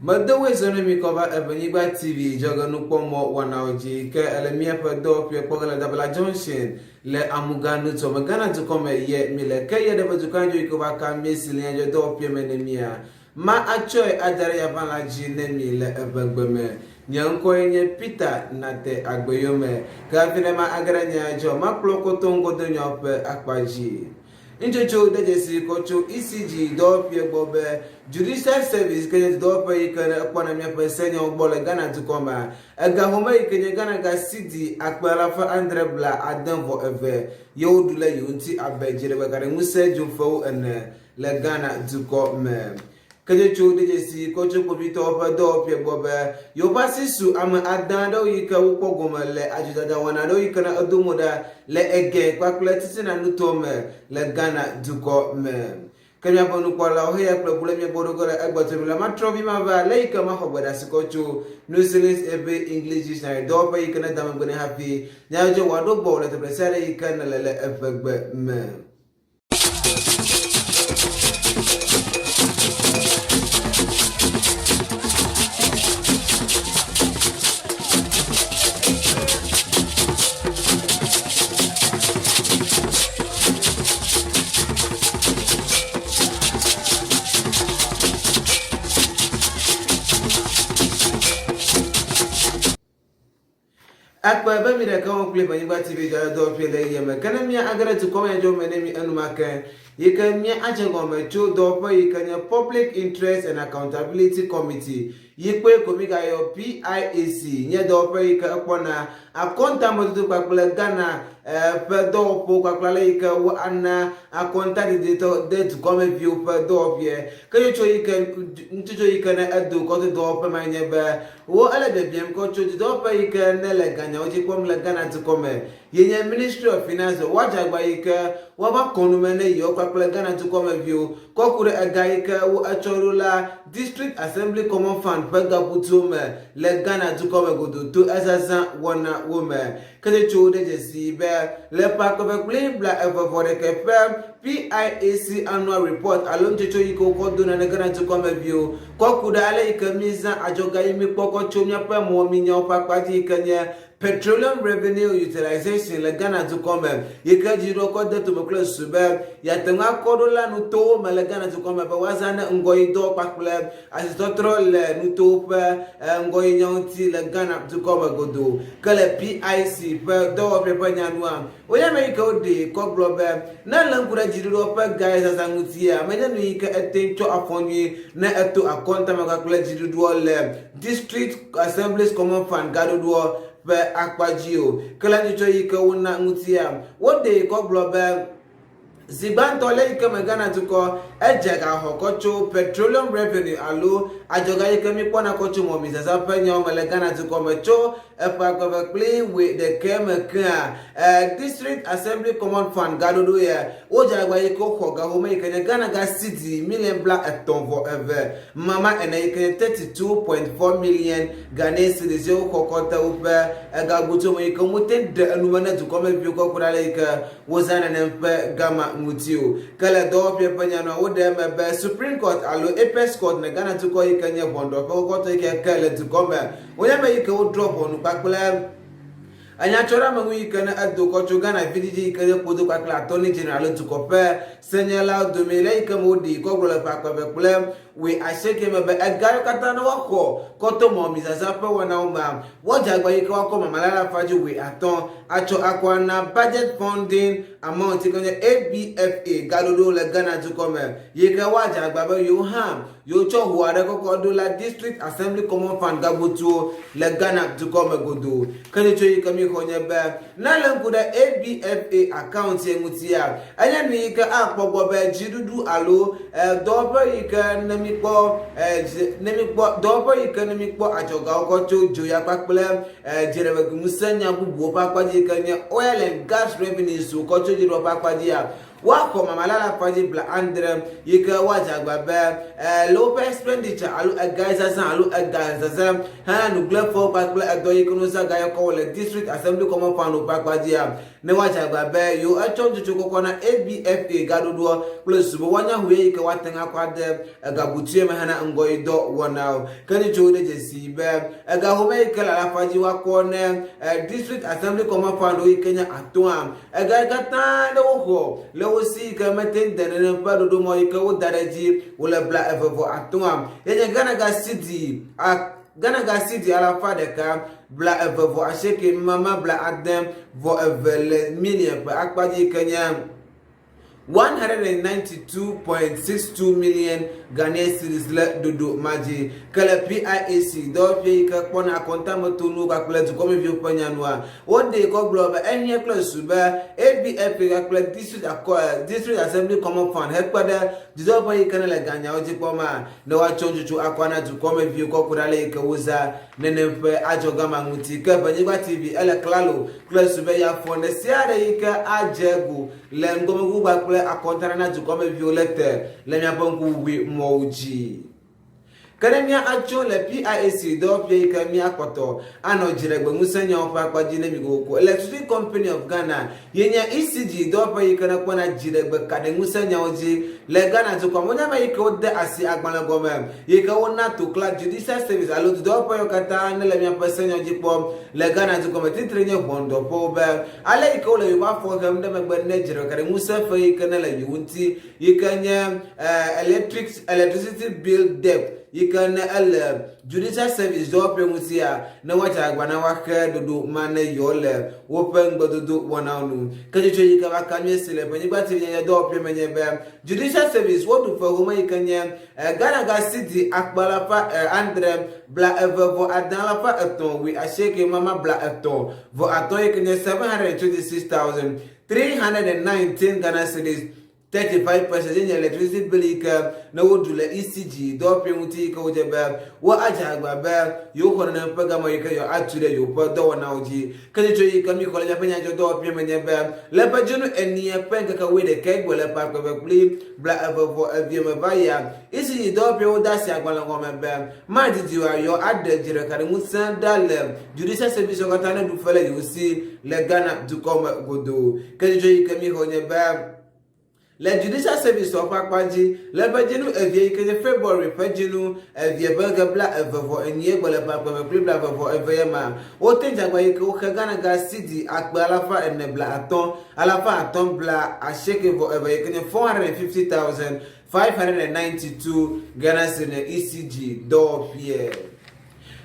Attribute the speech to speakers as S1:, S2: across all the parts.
S1: Medo woe zɔ ne mi kɔ va Evenyigba TV dzɔgenukpɔmɔ wɔnawo dzi ke ele míaƒe dɔwɔƒea kpɔ ge le Dabla Junction le Amuga nutoa me, Ghana dukɔ me ye mi le. Ke ye ɖe be dukɔa dzo yi ke va ka mí si le nyadzɔ dɔwɔƒea me ne mía. Ma atsɔe ada ɖe yaʋala dzi ne mi le eʋegbe me. Nye ŋkɔe nye Peter Nate Agbeyome. Ke hafi ne ma age ɖe nya dzɔ, makplɔ kɔtɔ ŋgɔdonyawo ƒe akpa dzi. Ŋutsotso de dzesi kɔ tso ECG dɔwɔƒea gbɔ be Judicial Service ke nye dɔwɔƒe yi ke kpɔna míaƒe senyawo gbɔ le Ghana dukɔ mea, ega home yi ke nye Ghana ga cedi akpe alafa adre bla ade vɔ eve ye woɖu le yewo ŋuti abe dziɖegbekaɖiŋusẽ dzofewo ene le Ghana dukɔ me. Kedzotso de dzesi kɔ tso kpovitɔwo ƒe dɔwɔƒea gbɔ be yewoƒe asi su ame ade aɖewo yi ke wokpɔ gome le adzodada wɔna aɖewo yi ke na edo mo ɖa le Ege kpakple Titina nutoa me le Ghana dukɔ me. Ke míaƒe nukpɔlawo heya kple ʋu le mía gbɔ ɖo ge le egbe to mi la matrɔ vi mava le yi ke maxɔ gbeɖasi kɔ tso New Zealand's Ebe English Dictionary dɔwɔƒe yi ke neda megbe nɛ hafi nyadzɔdzɔ wòaɖo gbɔwò le teƒe ɖe sia ɖe yi ke nèle le eʋegbe me. Ekpɔe be mi ɖeka wɔm kple Ʋenyigba TV dɔwɔdɔwɔƒee le ɣeyiɣia me. Ke ne mía age ɖe dukɔ me nyadzɔdzɔwo me ne mi enumake yi ke mía adze gɔme tso dɔwɔƒe yi ke nye Public Interest and Accountability Committee yi kpɔe ko migayɔ PIAC nye dɔwɔƒe yi ke ekpɔna akɔntamedodo kpakple Ghana ƒe dɔwɔƒewo kpakple ale yi ke wo ana akɔntadiditɔ de dukɔmeviwo ƒe dɔwɔƒeɛ. Ke nutsotso yi ke nutsotso yi ke ne edo kɔ to dɔwɔƒe ma nye be Wo ele biabiam kɔ tso dudɔwɔƒe yi ke ne le ganyawo dzi kpɔm le Ghana dukɔ me yi nye Ministry of Finance woa dze agba yi ke woa va kɔ nume ne yewo kpakple Ghana dukɔ me viwo kɔ ku ɖe ega yi ke wo etsɔ ɖo la District Assembly Common Fund ƒe gabutuwo me le Ghana dukɔ me godoo to ezazã wɔna wo me. Ketsotso de dzesii be le ƒe akpe kple bla eve vɔ ɖekɛ ƒe PIAC Annual Report alo nutsotso yi ke wokɔ dona ne Ghana dukɔmeviwo kɔ ku ɖe ale yi ke mízã adzɔga yi míkpɔ kɔ tso míaƒe mɔminyawo ƒe akpa dzi yi ke nye Petroleum Revenue Utilization le Ghana dukɔ me yi ke dziɖuɖua kɔ de tome kple susu be yeate ŋu akɔ ɖo la nutowo me le Ghana dukɔ me be woazã ne ŋgɔyidɔ kpakple Asitɔtrɔ le nutowo ƒe ŋgɔyinyawo ŋuti le Ghana dukɔ me godoo. Ke le PIC ƒe dɔwɔƒe ƒe nya nua, wonye ame yi ke woɖee kɔ gblɔ be ne èlé ŋku ɖe dziɖuɖua ƒe gae zazã ŋutia, menye nu yi ke ete ŋu tsɔ afɔ nyuie ne eto akɔntame kpakple dziɖuɖua le District Assemblies Common Fund gaɖoɖoa ƒe akpa dzi o. Ke le nutsɔ yi ke wona ŋutia, woɖee kɔ gblɔ be, Zi gbãtɔ le yi ke me Ghana dukɔ edze gaxɔ kɔ tso Petroleum Revenue alo adzɔga yi ke míkpɔna kɔ tso mɔmizazã ƒe nyawo me le Ghana dukɔ me tso eƒe akpe kple wui ɖekɛ me kea, e, District Assembly Common Fund gaɖoɖo ye wodze agbagba yi ke woxɔ ga home yi ke nye Ghana ga cedi miliɔn bla etɔ̃ vɔ eve mama ene yi ke nye 32.4 million Ghanaian cedis ye woxɔ kɔ de woƒe egagoto me yi ke womete ŋu ɖe enu me ne dukɔmeviwo kɔ ku ɖe ale yi ke wozã nenem ƒe gama ŋuti o. Ke le dɔwɔƒea ƒe nya nua, woɖe eme be Supreme Court alo Apex Court le Ghana dukɔ yi ke nye ʋɔnudrɔ̃ƒe kɔkɔtɔ yi ke ke le dukɔ me. Wonye ame yi ke wodrɔ̃ ʋɔnu kpakple enyatsɔɖeameŋu yi ke ne edo kɔ tso Ghana vidzidzi yi ke nye kpodo kpakple Attorney General alo dukɔ ƒe senyelawo dome le yi ke me woɖee kɔ gblɔ le ƒe akpe eve kple wui asieke me be ega yiwo katã ne woaxɔ kɔ to mɔmizazã ƒe wɔnawo mea, woadze agba yi ke woakɔ mamlɛ alafa dzi wui atɔ̃ atsɔ akɔ ana Budget Funding Amount yi ke nye ABFA gaɖoɖo le Ghana dukɔ me yi ke woadze agba be yewo hã yewotsɔ ho aɖe kɔkɔ ɖo la District Assembly Common Fund gagotuwo le Ghana dukɔ me godoo. Ke tsotso yi ke míxɔ nye be ne èlé ŋku ɖe ABFA account ye ŋutia, enye nu yi ke akpɔ gbɔ be dziɖuɖu alo dɔwɔƒe yi ke ne míkpɔ ne míkpɔ dɔwɔƒe yi ke ne míkpɔ adzɔgawo kɔ tso dzoya kpakple dziɖeŋusẽ nya bubuwo ƒe akpa dzi yi ke nye oil and gas revenues wokɔ tso dziɖuɖua ƒe akpa dzia, Woaxɔ mamale alafa dzi bla adre yi ke woadze agba be le woƒe expenditure alo ega zazã alo ega zazã hena nugblẽfewo kpakple edɔ yi ke wozã ga yɔkɔ wɔ le District Assembly Common Fund ƒe akpa dzia, ne woadze agba be yewo etsɔ nutsotso kɔkɔ na ABFA gaɖoɖoa kple susu be woanya ʋuye yi ke woate ŋu akɔ ade egabutue me hena ŋgɔyidɔ wɔnawo. Ke nutsotsowo ɖe dzesi be ega home yi ke le alafa dzi woakɔ ne District Assembly Common Fund yi ke nye atɔ̃a, Ega yi katã ɖe woxɔ le wo si yi ke mete ŋu de nenem ƒe ɖoɖomɔ yi ke woda ɖe edzi wòle bla eve vɔ atɔ̃a ye nye Ghana ga sidi a Ghana ga sidi alafa ɖeka bla eve vɔ asieke mama bla ade vɔ eve le miliɔn ƒe akpa dzi yi ke nye 192.62 million Ghanaian cedis le ɖoɖo ma dzi. Ke le PIAC dɔwɔƒe yi ke kpɔna akɔntametonuwo kpakple dukɔmeviwo ƒe nyanua, Woɖee kɔ gblɔ be ehiã kple susu be ABFA kpakple District Akɔ District Assembly Common Fund hekpe ɖe dudɔƒe yi ke ne le ganyawo dzi kpɔma ne woatsɔ nutsotso akɔ ana dukɔmeviwo kɔ ku ɖe ale yi ke wozã nenem ƒe adzɔga ma ŋuti. Ke Ʋenyigba TV ele klalo kple susu be yeafɔ ɖesiaɖe yi ke adze go le ŋgɔmeʋuʋu kpakple akɔntanana dukɔmeviwo le te le miaƒe ŋkuʋuʋui mɔwo dzi. Ke ne mía atso le PIAC dɔwɔƒea yi ke mía kpɔtɔ anɔ dziɖegbeŋusẽnyawo ƒe akpa dzi ne mi kokoko. Electricity Company of Ghana ye nye ECG dɔwɔƒe yi ke ne kpɔna dziɖegbe kaɖiŋusẽnyawo dzi le Ghana dukɔa me. Wonye ame yi ke wode asi agbalẽ gɔme yi ke wona tokla Judicial Service alo dudɔwɔƒe yiwo katã ne le míaƒe senyawo dzi kpɔm le Ghana dukɔ me titre nye ʋɔnudɔƒewo be ale yi ke wole yewoƒe afɔ hem ɖe megbe ne dziɖegbe kaɖiŋusẽ fe yi ke ne le yewo ŋuti yi ke nye electric electricity bill debt yi ke ne ele judicial service dɔwɔƒe ŋutia ne woadze agbagba na woaxe ɖoɖo ma ne yewo le woƒe ŋugbedodo wɔnawo nu. Ke tsotso yi ke va ka míesi le ƒenyigba TV nyanya dɔwɔƒe me nye be judicial service woɖu ƒe home yi ke nye Ghana ga cedi akpe alafa andre bla eve vɔ ade alafa etɔ̃ wui asieke mama bla etɔ̃ vɔ atɔ̃ yi ke nye 726,319 Ghana cedis 35 percent ye nye electricity bill yi ke ne woɖu le ECG dɔwɔƒe ŋuti yi ke wodze be woadze agbagba be yewoxɔ nenem ƒe game yi ke yewoatu ɖe yewoƒe dɔwɔnawo dzi. Ke tsotso yi ke míxɔ le míaƒe nyadzɔdɔwɔƒea me nye be le ƒe dzinu enie ƒe ŋkeke wuiɖekɛ gbe le ƒe akpe eve kple bla eve vɔ evee me va yia, ECG dɔwɔƒea wode asi agbalẽ gɔme be madidi o yewoaɖe dziɖekaɖiŋusẽ ɖa le Judicial Service-wo katã ne ɖu fe le yewo si le Ghana dukɔ me godoo. Ke tsotso yi ke míxɔ nye be le Judicial Service ƒe akpa dzi le ƒe dzinu evee yi ke nye February ƒe dzinu evee ƒe ŋkeke bla eve vɔ enyie gbe le ƒe akpe eve kple bla eve vɔ eve ye ma, wote dzagba yi ke woxe Ghana ga cedi akpe alafa ene bla atɔ̃ alafa atɔ̃ bla asieke vɔ eve yi ke nye 450,592 Ghana cedi le ECG dɔwɔƒeɛ.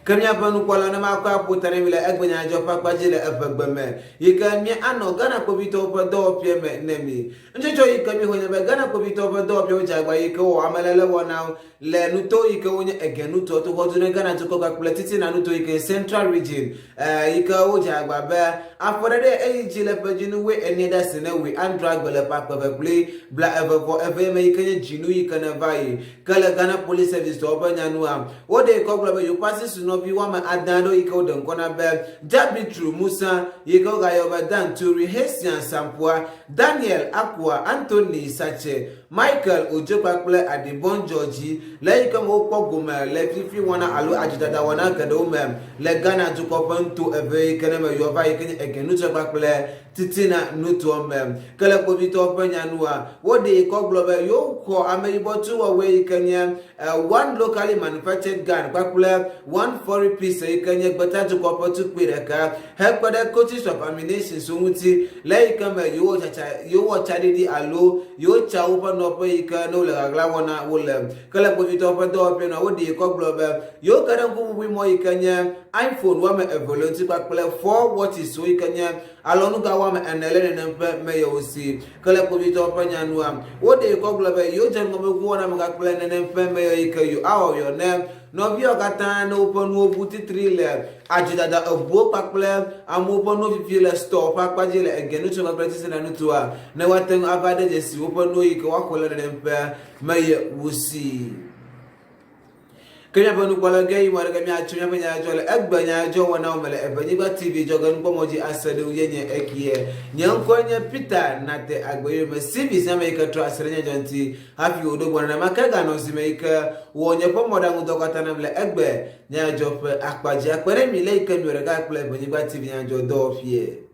S1: Ke míaƒe nukpɔla ne makɔe aƒo ta na mi le egbenyadzɔ ƒe akpa dzi le eʋegbe me, yi ke mía anɔ Ghana kpovitɔwo ƒe dɔwɔƒea me ne mi. Nutsɔtsɔ yi ke míxɔ nye be Ghana kpovitɔwo ƒe dɔwɔƒeawo dze agba yi ke wowɔ amelele wɔnawo le nuto yi ke wonye Ege nutoa to xɔdu ne Ghana dukɔ kpakple titina nuto yi ke nye Central Region e yi ke wodze agba be afɔɖeɖe eyi dzi le ƒe dzinu wui ene ɖe asi ne wui andra gbe le ƒe akpe eve kple bla eve vɔ eve me yi ke nye dzinu yi ke ne va yi Ke le Ghana Police Service tɔwo ƒe nya nua, woɖee kɔ gblɔ be yewoƒe asisunɔvi woame ade aɖewo yi ke woɖe ŋkɔ na be Jabitru Musa yi ke wogayɔ be Dan Turi, Hesian Sampua, Daniel Akua, Anthony Satse, Michael Ojo kpakple Adibon George le eyi ke me wokpɔ gome le fifi wɔna alo adzidada wɔna geɖewo me le Ghana dukɔ ƒe nuto eve yi ke ne meyɔ va yi ke nye Ege nutoa kpakple titina nutoa me. Ke le kpovitɔwo ƒe nya nua, woɖee kɔ gblɔ be yewoxɔ ameyibɔ tuwɔwɔe yi ke nye one locally manufactured gun kpakple one foreign pistol yi ke nye gbetadukɔ ƒe tukpui ɖeka hekpe ɖe coaches of ammunitions ŋuti le eyi ke me yewowɔ tsatsa yewowɔ tsaɖiɖi alo yewotsa woƒe nɔƒe yi ke ne wole ɣaɣla wɔna wole. Ke le kpovitɔwo ƒe dɔwɔƒea nua, woɖee kɔ gblɔ be yewoke ɖe ŋkuʋuʋui mɔ yi ke nye iPhone woame eve le ŋuti kpakple four watches yi ke nye alɔnuga woame ene le nenem ƒe me yewo si. Ke le kpovitɔwo ƒe nya nua, woɖee kɔ gblɔ be yewodze ŋgɔ be ŋkuwɔna me kpakple nenem ƒe me yi ke yewo awɔ yɔ ne nɔviawo katã ne woƒe nuwo ʋu titri le adzodada eʋuwo kpakple amewo ƒe nuwo fifi le store ƒe akpa dzi le Ege nutoa kpakple Titina nutoa ne woate ŋu ava ɖe dzesi woƒe nuwo yi ke woaxɔ le nenem ƒe me yewo si. Ke míaƒe nukpɔla ge yi mɔ ɖe ke míatso míaƒe nyadzɔdzɔ le egbe nyadzɔdzɔ wɔnawo me le Evenyigba TV dzɔge nukpɔmɔ dzi ase ɖe ye nye ekie. Nye ŋkɔe nye Peter Nate Agbeyome CV sia me yi ke trɔ asi ɖe nye dzɔ ŋuti hafi wòɖo gbɔ nenema ke ganɔ zi me yi ke wɔ nye ƒe mɔɖaŋudɔ katã nam le egbe nyadzɔdzɔ ƒe akpa dzi akpe ɖe mi le yi ke miwɔ ɖeka kple Evenyigba TV nyadzɔdzɔ dɔwɔƒee.